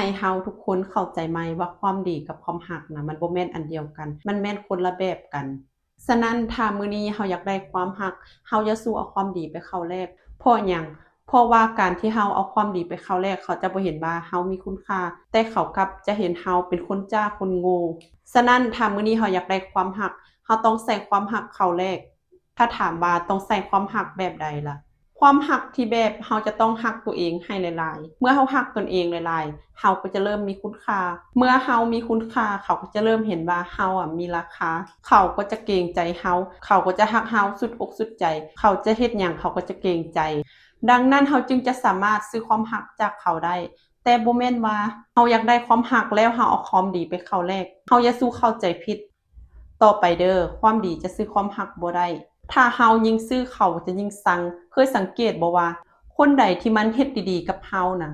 ໃຫ້ເຮົາທຸກຄົນເຂົ້າໃຈໃໝ່ວ່າຄວາມດີກັບຄວາມຮັກນະ ມັນບໍ່ແມ່ນອັນດຽວກັນ, ມັນແມ່ນຄົນລະແບບກັນ. ສະນັ້ນ ຖ້າມື້ນີ້ເຮົາຢາກໄດ້ຄວາມຮັກ, ເຮົາຢ່າສູ້ເອົາຄວາມດີໄປເຂົ້າແລກ. ເພາະຫຍັງ? ເພາະວ່າການທີ່ເຮົາເອົາຄວາມດີໄປເຂົ້າແລກ, ເຂົາຈະບໍ່ເຫັນວ່າເຮົາມີຄຸນຄ່າ, ແຕ່ເຂົາກັບຈະເຫັນເຮົາເປັນຄົນຈ້າຄົນໂງ່. ສະນັ້ນ ຖ້າມື້ນີ້ເຮົາຢາກໄດ້ຄວາມຮັກ, ເຮົາຕ້ອງໃສ່ຄວາມຮັກເຂົ້າແລກ. ຖ້າຖາມວ່າຕ້ອງໃສ່ຄວາມຮັກແບບໃດລະ? ຄວາມຮັກທີ່ແບບເຮົາຈະຕ້ອງຮັກຕົວເອງໃຫ້ຫຼາຍໆ. ເມື່ອເຮົາຮັກຕົນເອງຫຼາຍໆ, ເຮົາກໍຈະເລີ່ມມີຄຸນຄ່າ. ເມື່ອເຮົາມີຄຸນຄ່າ, ເຂົາກໍຈະເລີ່ມເຫັນວ່າເຮົາອະມີລາຄາ. ເຂົາກໍຈະເກງໃຈເຮົາ, ເຂົາກໍຈະຮັກເຮົາສຸດອົກສຸດໃຈ. ເຂົາຈະເຮັດຫຍັງເຂົາກໍຈະເກງໃຈ. ດັ່ງນັ້ນເຮົາຈຶ່ງຈະສາມາດຊື້ຄວາມຮັກຈາກເຂົາໄດ້. ແຕ່ບໍ່ແມ່ນວ່າເຮົາຢາກໄດ້ຄວາມຮັກແລ້ວເຮົາເອົາຄວາມດີໄປເຂົ້າແລກ. ເຮົາຢ່າສູ່ເຂົ້າໃຈຜິດ. ຕໍ່ໄປເດີ້, ຄວາມດີຈະຊື້ຄວາມຮັກບໍ່ໄດ້. ຖ້າເຮົາຍິ່ງຊື້, ເຂົາຈະຍິ່ງຊັງ. ເຄີຍສັງເກດບໍ່ວ່າ ຄົນໃດທີ່ມັນເຮັດດີໆກັບເຮົານະ,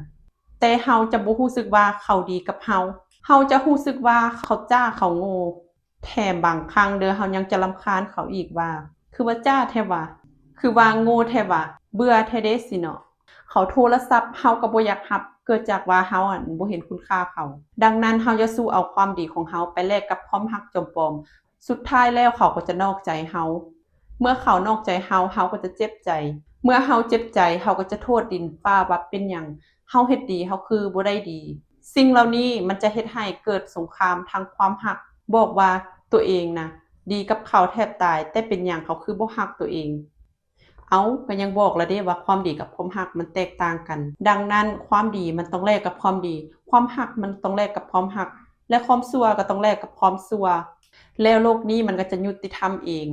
ແຕ່ເຮົາຈະບໍ່ຮູ້ສຶກວ່າເຂົາດີກັບເຮົາ. ເຮົາຈະຮູ້ສຶກວ່າເຂົາຈ້າເຂົາໂງ່. ແຖມບາງຄັ້ງເດີ້, ເຮົາຍັງຈະລຳຄານເຂົາອີກວ່າ ຄືວ່າຈ້າແທ້ຫວາ, ຄືວ່າໂງ່ແທ້ຫວາ, ເບື່ອແທ້ເດ້ຊີ້ເນາະ. ເຂົາໂທລະສັບ, ເຮົາກໍບໍ່ຢາກຮັບ, ເກີດຈາກວ່າເຮົາຫັ້ນບໍ່ເຫັນຄຸນຄ່າເຂົາ. ດັ່ງນັ້ນ ເຮົາຢ່າສູ້ເອົາຄວາມດີຂອງເຮົາໄປແລກກັບຄວາມຮັກຈອມປອມ. ສຸດທ້າຍແລ້ວເຂົາກໍຈະນອກໃຈເຮົາ. ເມື່ອເຂົານອກໃຈເຮົາ, ເຮົາກໍຈະເຈັບໃຈ. ເມື່ອເຮົາເຈັບໃຈ, ເຮົາກໍຈະໂທດດິນຟ້າວ່າເປັນຫຍັງເຮົາເຮັດດີ, ເຮົາຄືບໍ່ໄດ້ດີ. ສິ່ງເຫຼົ່ານີ້ມັນຈະເຮັດໃຫ້ເກີດສົງຄາມທາງຄວາມຮັກ. ບອກວ່າຕົວເອງນະ ດີກັບເຂົາແທບຕາຍ, ແຕ່ເປັນຫຍັງເຂົາຄືບໍ່ຮັກຕົວເອງ? ເອົ້າ, ກໍຍັງບອກລະເດ້ວ່າຄວາມດີກັບຄວາມຮັກມັນແຕກຕ່າງກັນ. ດັ່ງນັ້ນ ຄວາມດີມັນຕ້ອງແລກກັບຄວາມດີ, ຄວາມຮັກມັນຕ້ອງແລກກັບຄວາມຮັກ, ແລະ ຄວາມຊົ່ວກໍຕ້ອງແລກກັບຄວາມຊົ່ວ. ແລ້ວໂລກນີ້ມັນກໍຈະຍຸຕິທຳເອງ.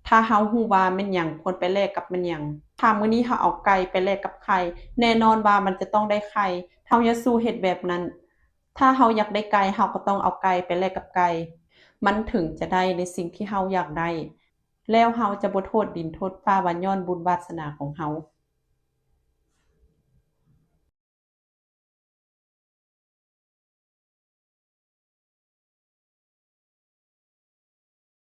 ຖ້າເຮົາຮູ້ວ່າແມ່ນຫຍັງຄວນໄປແລກກັບແມ່ນຫຍັງ. ຖ້າມື້ນີ້ເຮົາເອົາໄກ່ໄປແລກກັບໄຂ່, ແນ່ນອນວ່າມັນຈະຕ້ອງໄດ້ໄຂ່. ເຮົາຢ່າສູ່ເຮັດແບບນັ້ນ. ຖ້າເຮົາຢາກໄດ້ໄກ່, ເຮົາກໍຕ້ອງເອົາໄກ່ໄປແລກກັບໄກ່. ມັນເຖິງຈະໄດ້ໃນສິ່ງທີ່ເຮົາຢາກໄດ້. ແລ້ວເຮົາຈະບໍ່ໂທດດິນໂທດຟ້າວ່າຍ້ອນບຸນວາດສະໜາຂອງເຮົາ.